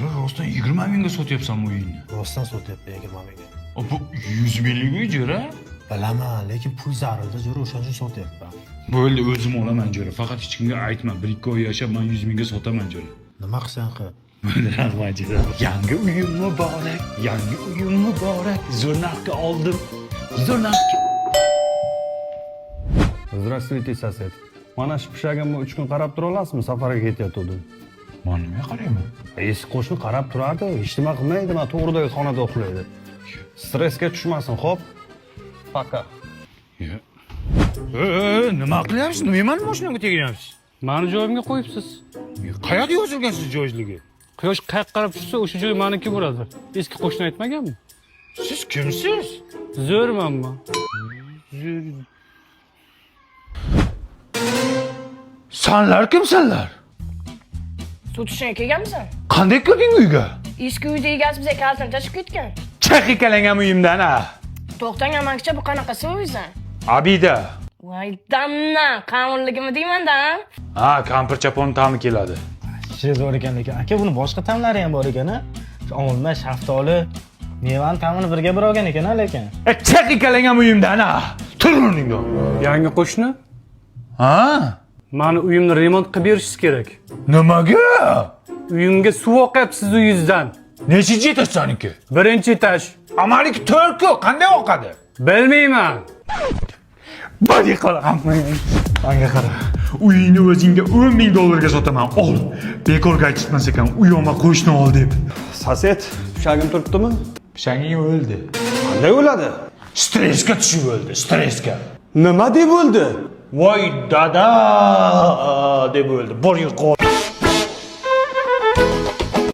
Jo'ra, rostdan 20 mingga sotyapsanmi uyingni? Rostdan sotyapman 20 mingga. A, bu 100 minglik uy, jo'ra. Bilaman, lekin pul zarurda, jo'ra, o'shaning uchun sotyapman. Bo'ldi, o'zim olaman, jo'ra. Faqat hech kimga aytma. 1-2 oy yashab men 100 mingga sotaman, jo'ra. Nima qilsang qil. Bo'ldi, rahmat, jo'ra. Yangi uyim muborak, yangi uyim muborak. Zo'r narxga oldim. Zo'r narxga. Здравствуйте, сосед. Mana shu pishagimni 3 kun qarab tura olasizmi? Safarga ketayotgandim. Man nimaga qarayman? Eski qo'shni qarab turardi, hech nima qilmaydi, mana to'g'ridagi xonada uxlaydi. Stressga tushmasin, xo'p? Пока. E, nima qilyapsiz? Nima mani mashinamga tegiryapsiz? Mani joyimga qo'yibsiz. Qayerda yozilgan siz joizligi? Quyosh qayoqqa qarab tushsa, o'sha joy maniki bo'ladi. Eski qo'shni aytmaganmi? Siz kimsiz? Zo'rmanmi? Sanlar kimsanlar? Sotishga kelganmisan? Qanday kirding uyga? Eski uyda egasi bizga kalitini tashlab ketgan. Chiq ikkalang ham uyimdan ha. To'xtang, amakicha, bu qanaqasi uysan? Abida. Voy damna, qavunligimi deyman-da. Ha, kampir chapon ta'mi keladi. Shirin zo'r ekan lekin. Aka, buni boshqa ta'mlari ham bor ekan a. Shu olma, shaftoli, mevani ta'mini birga bir olgan ekan a lekin. E, chiq ikkalang ham uyimdan ha. Tur o'rningdan. Yangi qo'shni? Ha? Mani uyimni remont qilib berishingiz kerak. Nimaga? Uyimga suv oqyapti siz uyingizdan. Nechinchi etaj saniki? Birinchi etaj. Amaliki 4-ku, qanday oqadi? Bilmayman. Bari qara, manga qara. Uyingni o'zingga 10 ming dollarga sotaman. Ol. Bekorga aytishmas ekan, uy olma, qo'shni ol deb. Сосед, pishagim turibdimi? Pishanging o'ldi. Qanday o'ladi? Stressga tushib o'ldi, stressga. Nima deb o'ldi? Voy dada deb o'ldi. Bor yo'q.